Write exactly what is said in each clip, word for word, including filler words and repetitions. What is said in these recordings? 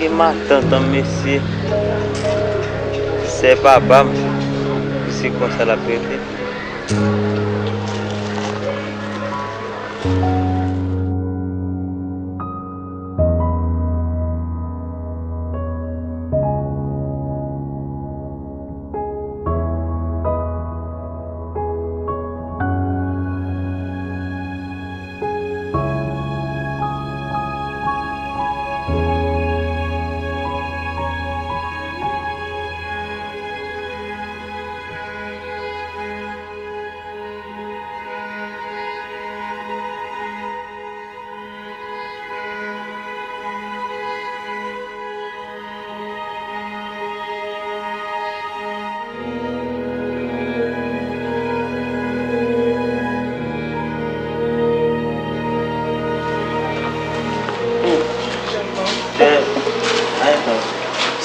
Gen matant an, mesye. Sè papa m, se konsa l ap rete.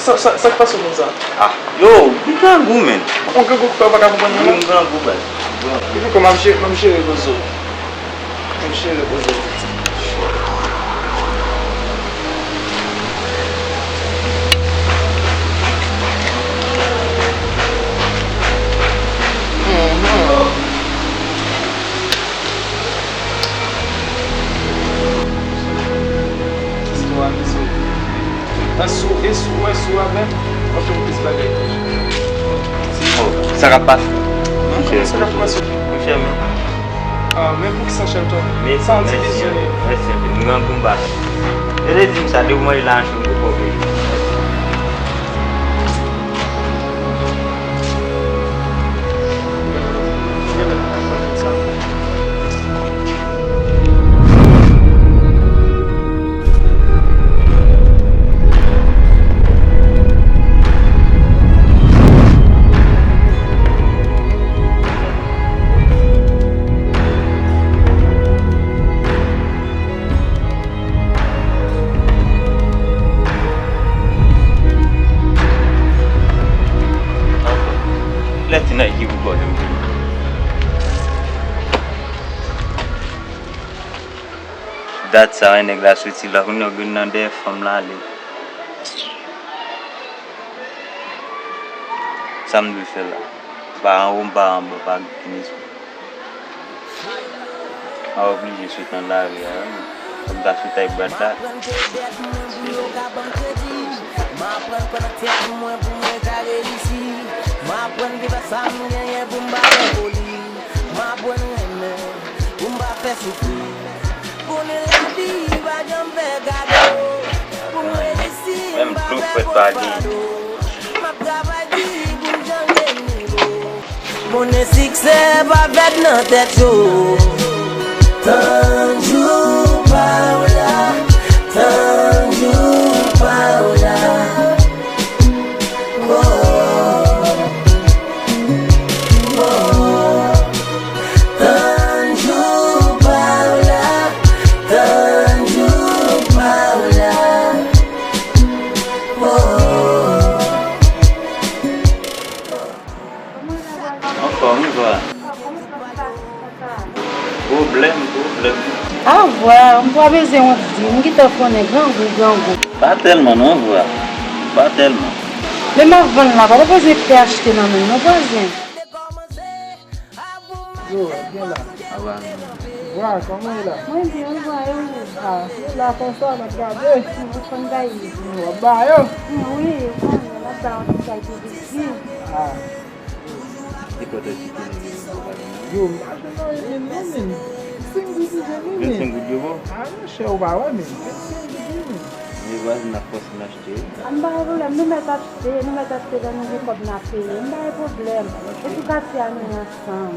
Sa, sa, sa k pase w konsa? Ah, yo, m grangou, menn. Ou grangou ki fè w pa ka konprann mwen la? Wi, m grangou, baz. M grangou. Epi kòman m ap jere, m ap jere koze w? M ap jere koze w. Mhm. Istwa a, mesye. Èske w, èske w, èske w avè m? W ap jwenn plis bagay toujou. Oh, sa k ap pase? Mwen konnen sa k ap pase. Monchè, men. Ah, men poukisa, Shelton? Sa yon ti bezwen. Mèsi anpil. M grangou, m pa. Yo te di m sa, depi w manje lajan, m poko veye. Lè ti nèg ki pou bò yo vini. Dat sa, wè, nèg la soti la, kounye a w gen nan dèyè fanm la ale. Sa m dwe fè la? Pa anwo, m pa anba, pa gen espwa. M ap oblije sot nan lari a, wi. Fò m ta sot ak brad la. M aprann pran tèt mwen pou mwen ka reyisi. M aprann viv ak sa m genyen pou m pa fè foli. M aprann renmen pou m pa fè soufri. Konnen lavi pa janm fè kado. Pou m reyisi, m pa fè fo fado. M ap travay di pou m chanje nivo. Konnen siksè pa fèt nan tèt yo. Tann jou pa w la, tann jou pa w la. Oh, oh, oh. Tann jou pa w la, tann jou pa w la. Oh, oh, oh. Anfòm, wi, vwa. Pwoblèm, pwoblèm. A vwa, m pa bezwen wont di, m gentan konnen grangou, grangou. Pa tèlman non, vwa. Pa tèlman. Men m ap vann la, pa bezwen pè achte nan men m non, vwazen. Yo, gen la. Ava. Vwa, kòman w ye la? Mwen byen, vwa, e ou? A, nou la konsa, n ap gade. Mwen konn bay li. W ap ba yo? Wi, ou konnen, n ap ba yon ti kay pi piti. A. Ki kote ti konnen gen yon bagay? Yo, m pa jwenn anyen menm non, menm. Senk goud li jwenn li, menm. Vennsenk goud yo ba w? A, monchè, ou pa wè, menm. Vennsenk goud li, menm. Men vwazen, n ap fòse n achte. A, m pa gen pwoblèm, nou mèt achte, nou mèt achte lè nou gen kòb n a peye. M pa gen pwoblèm. E tou katye a nou ye ansanm.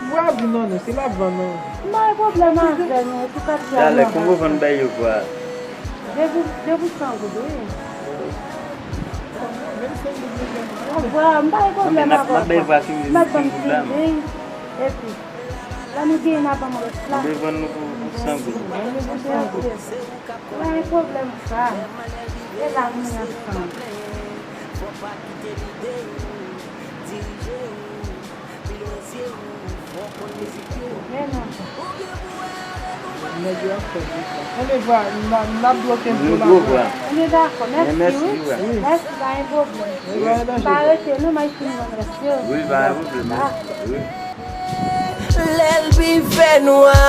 Vwa vin non, non, se m ap vann non. M pa gen pwoblèm avè nou, e tou katye a nou ansanm. Talè, konbyen w vann bay yo vwa? De pou, de pou san goud, wi. Vennsenk goud li jwenn. Vwa, m pa gen pwoblèm avè w. M ap bay vwa ki vennsenk goud la, men. Epi, lè nou genyen, n a ban m rès la. Nou bezwen vann nou pou, pou san goud. Vann nou pou san goud. Pa gen pwoblèm sa. E la nou ansanm. Men non. Nèg yo ap fè deja. Anben, vwa, n a, n ap bloke m pou la. Anben, dakò, mèsi, wi. Mèsi, pa gen pwoblèm. M pa rete, non, m al fini vann rès yo. Wi, pa gen pwoblèm. Dakò. Lè l pi fè nwa,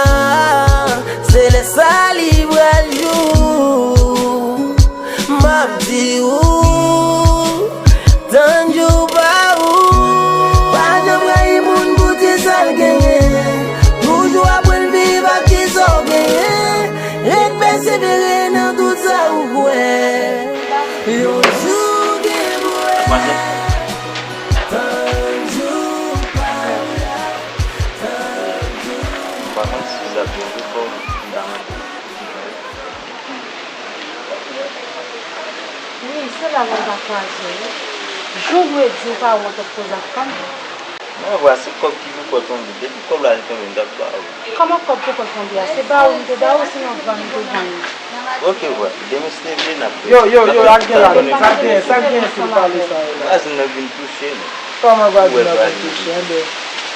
se lè sa li pral jou. M ap di ou, tann jou pa ou. Pa janm rayi moun pou ti sa l genyen. Toujou aprann viv ak ti sa w genyen. Ret pèsevere nan tout sa ou kwè. Yon jou gen pou wè. Tann jou pa ou la. Tann jou. Pa kont si sa byen wi, fò m ta mande. Wi, se la mwen pa kwaze wi. Jou dwe di w pa wont ap koze ak fanm. Non, vwa, se kòb ki poko tonbe. Depi kòb la te tonbe, m t ap ba ou. Kòman kòb poko tonbe a? Se ba ou m te ba ou, sinon vann m te vann ou. Ok, vwa. Demen si te vle, n ap fè. Yo, yo, yo, sa k gen la menm? Sa k gen, sa k gen sou pale sa yo la? Vwazin nan vin touche nou. Kòman vwazin nan vin touche? Enben,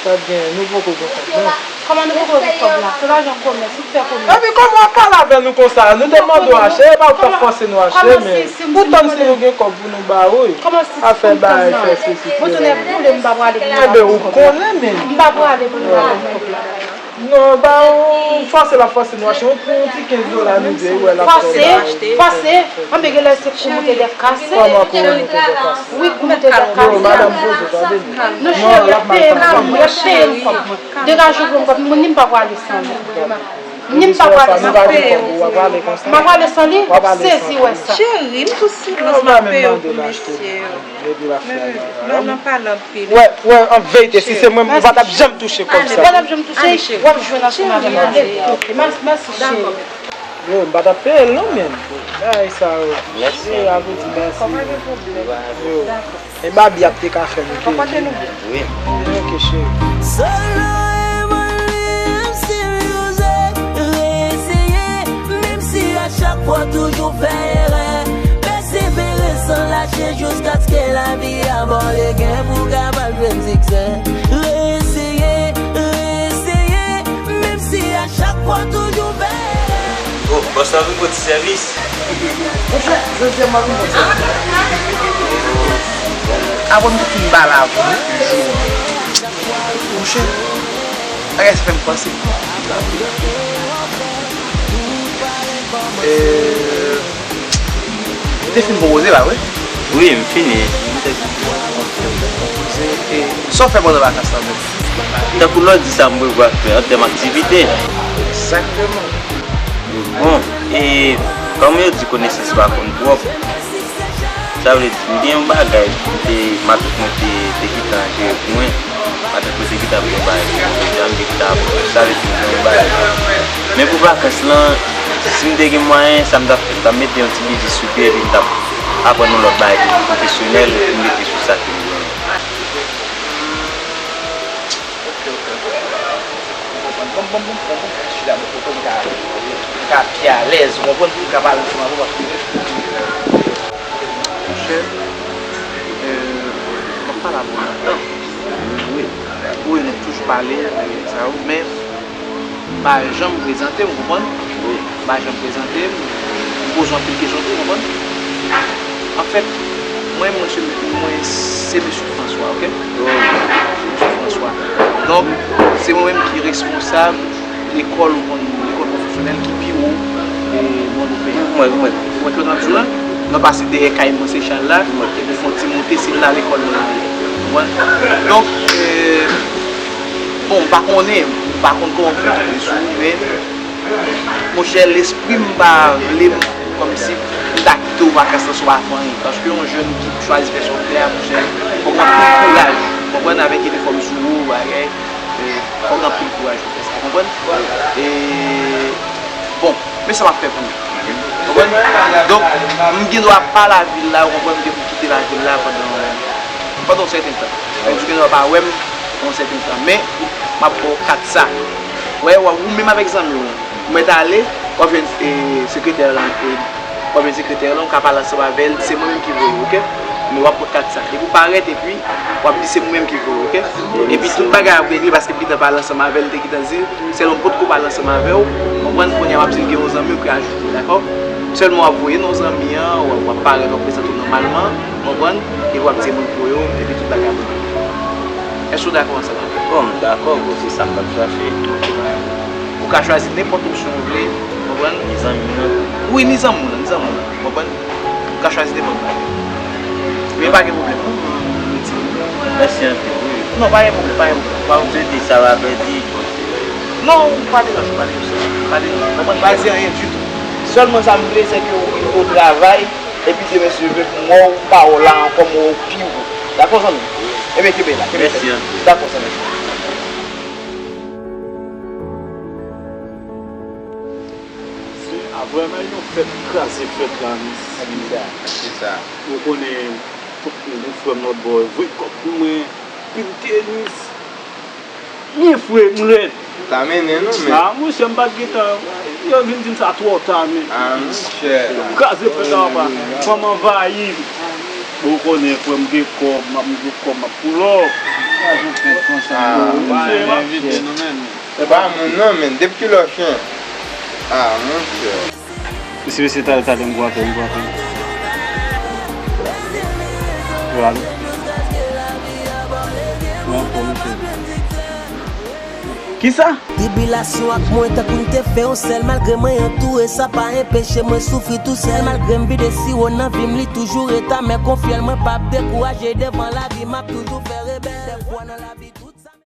sa k gen, nou poko gen kòb non. Kòman nou poko gen kòb la? Se lajan komès, ou fè komès. Epi kòman w ap pale avè nou konsa? Nou te mande w achte, e pa ou k t ap fòse nou achte, men ou tann si nou gen kòb pou nou ba ou. Afè bay, fè sesi, fè sela. Enben, ou konnen, men. M pa prale pou nou ba nou kòb la. Non, ba ou fòse, l ap fòse nou achte yon, pou yon ti kenz dola nou di, ou wè l ap fòse. Fòse, fòse. Anben, genlè se kou moute dèk kase. Kòman kou moute dèk kase? Wi, kou moute dèk kase. Yo, madanm poze, tande m. Non, cheri, ap peye m kòb mwen, ap peye m kòb mwen. Degaje w pou m kòb mwen, ni m pa prale san li. Ni m pa prale san li. M pa prale san li, sezi wè sa. Cheri, m tou silans m ap peye w pou mesye yo. Epi l ap fè. Non, non, pa nan pil. Wè, wè, an verite, si se mwen, ou pa t ap janm touche kòb sa. Ou pa t ap janm touche, w ap jwenn ansanm avè m. Mèsi, mèsi, cheri. Yo, m pa t ap peye l non, men. Bagay sa yo. Mèsi. Cheri, a pou di mèsi. Yo. E Babi ap te ka fè m, ok? Wi. Ok, cheri. Solo evolve M C Music, reyeseye, menm si a chak fwa toujou fè erè. Persevere san lache jiskaske lavi a ba w legen pou w kapab jwenn siksè. Reyeseye, reyeseye, menm si a chak fwa toujou fè erè. Oh, bòs la vin pou ti sèvis. Monchè, jodi a m ap vin pou sèvis. Apre m te fin pale avè w. Monchè, bagay sa fè m panse. Eh, ou te fin pwopoze la, wi? Wi, m fini. M te fin pwopoze. E sa w fè pandan vakans la menm? Tankou lè w di sa m prevwa fè an tèm aktivite. Egzakteman. Bon, e kòm yo di konesans pa konn pwòp, sa vle di m gen yon bagay m te, matant mwen te, te gentan jere pou mwen. Matant mwen te gentan ap gen yon bagay pou mwen deja, m te gentan ap, sa vle di m gen yon bagay. Men pou vakans lan, si m te gen mwayen, sa m t ap fè, m t ap mete yon ti biznis sou pye epi m t ap aprann yon lòt bagay ki pi pwofesyonèl epi m mete sou sa ke m genyen. Ok, ok, ok. M konprann. Bon, bon, bon, bon, bon, chita bò kote m ka, m ka pi alèz, ou konprann, pou m ka pale ansanm avè w, paske Monchè, euh, m ap pale avè w lontan. Wi. Wi, nou toujou pale, euh, sa yo, men m pa janm prezante m, ou konprann? Wi. M pa janm prezante m. M poze w anpil kesyon tou, ou konprann? Anfèt, mwen, mwen se, mwen se mesye François, ok? Wi. Mesye François. Donk, se mwen menm ki responsab lekòl, ou konn, lekòl pwofesyonèl ki pi wo, e, nan peyi a. Mwen, mwen. Ou konprann sa m ap di w la? Nou pase dèyè kay mwen Sechal la, epi fè yon ti moute, se la lekòl mwen an ye. Ou konprann? Donk, e, bon, m pa konnen, m pa konn kòman m fè tonbe sou ou, men, monchè, lespri m pa vle m, kòmsi m ta kite w vakans lan san w pa fè anyen. Paske yon jèn ki chwazi fè sa w vle a, monchè, fò w gen anpil kouraj. Ou konprann? Avèk inifòm sou ou, bagay. E, fò w gen anpil kouraj pou fè sa, w konprann? E, bon, men sa m ap fè pou nou. W konprann? Donk, m gen dwa pa lavil la, w konprann, m gen pou kite lavil la pandan, pandan yon sèten tan. Donk, ou gen dwa pa wè m pandan yon sèten tan. Men, m ap ba w kat sa. Wè, w ap, ou menm avèk zanmi w, ou mèt ale, w ap jwenn, e, sekretè lan, e, w ap jwenn sekretè lan, ou ka pale ansanm avè l, se mwen menm ki voye w, oke? Men w ap pran kat sa. Depi w parèt, epi w ap di se mwen menm ki voye w, oke? Epi tout bagay ap regle paske m gentan pale ansanm avè l, m te gentan di l, sèlman m potko pale ansanm avè w, m Konprann? Kounye a m ap di l gen yon zanmi w ki ajoute, dakò? Sèlman w ap voye non zanmi an, w ap, w ap parèt, w ap prezante w nòmalman, konprann? Epi w ap di moun pou yo, epi tout bagay ap bon. Èske w dakò ansanm avè m? Bon, m dakò, bro, se sa m t ap chache. Ok, pa gen pwoblèm. Ou ka chwazi nenpòt opsyon w vle, konprann? Ni zanmi m nan tou. Wi, ni zanmi w lan, ni zanmi w lan, konprann? Ou ka chwazi nenpòt bagay. Men pa gen pwoblèm, non? Mèsi anpil, wi. Non, pa gen pwoblèm, pa gen pwoblèm. Pa gen pwoblèm. Mwen swete sa pa pèdi. Non, pa deranje, pa deranje, pa deranje. Konprann? Pa di anyen ditou. Sèlman sa m vle, se ke w, w travay, epi demen si Dye vle pou m wè w pawòl la ankò, m wè w pi wo. Dakò, zanmi? Ebyen, kenbe la, kenbe la. Mèsi anpil. Dakò, zanmi. Se a vrèman yon fèt kraze fèt la, mesye. Ak kisa? Ak kisa? Ou konnen, tout moun, frè m lòt bò, voye kòb pou mwen, pil tenis. Byen fre, m rèd. Sa mennen nou, men. Ah, monchè, m pa t gentan. Yo vin di m sa twò ta, men. Ah, monchè. Kraze fèt la, papa. Fanm anvayi m. Bon, ou konnen, frè m gen kòb, m ap, m gen kòb, m ap pull up. Kraze fèt konsa. Ah, monchè, m ap envite nou, men. Se pa moun non, men. Depi kilè chen? Ah, monchè. Mesye, mesye, talè, talè, m gwo apèl, m gwo apèl. Yo, alo? Mwen ankò, mesye. Kisa? Tribilasyon ak mwen tankou n te fè yon sèl. Malgre mwen antoure, sa pa enpeche mwen soufri tousèl. Malgre m vide siwo nan vi m, li toujou ret amè. Konfyèl mwen p ap dekouraje devan lavi, m ap toujou fè rebèl. Dèfwa nan lavi.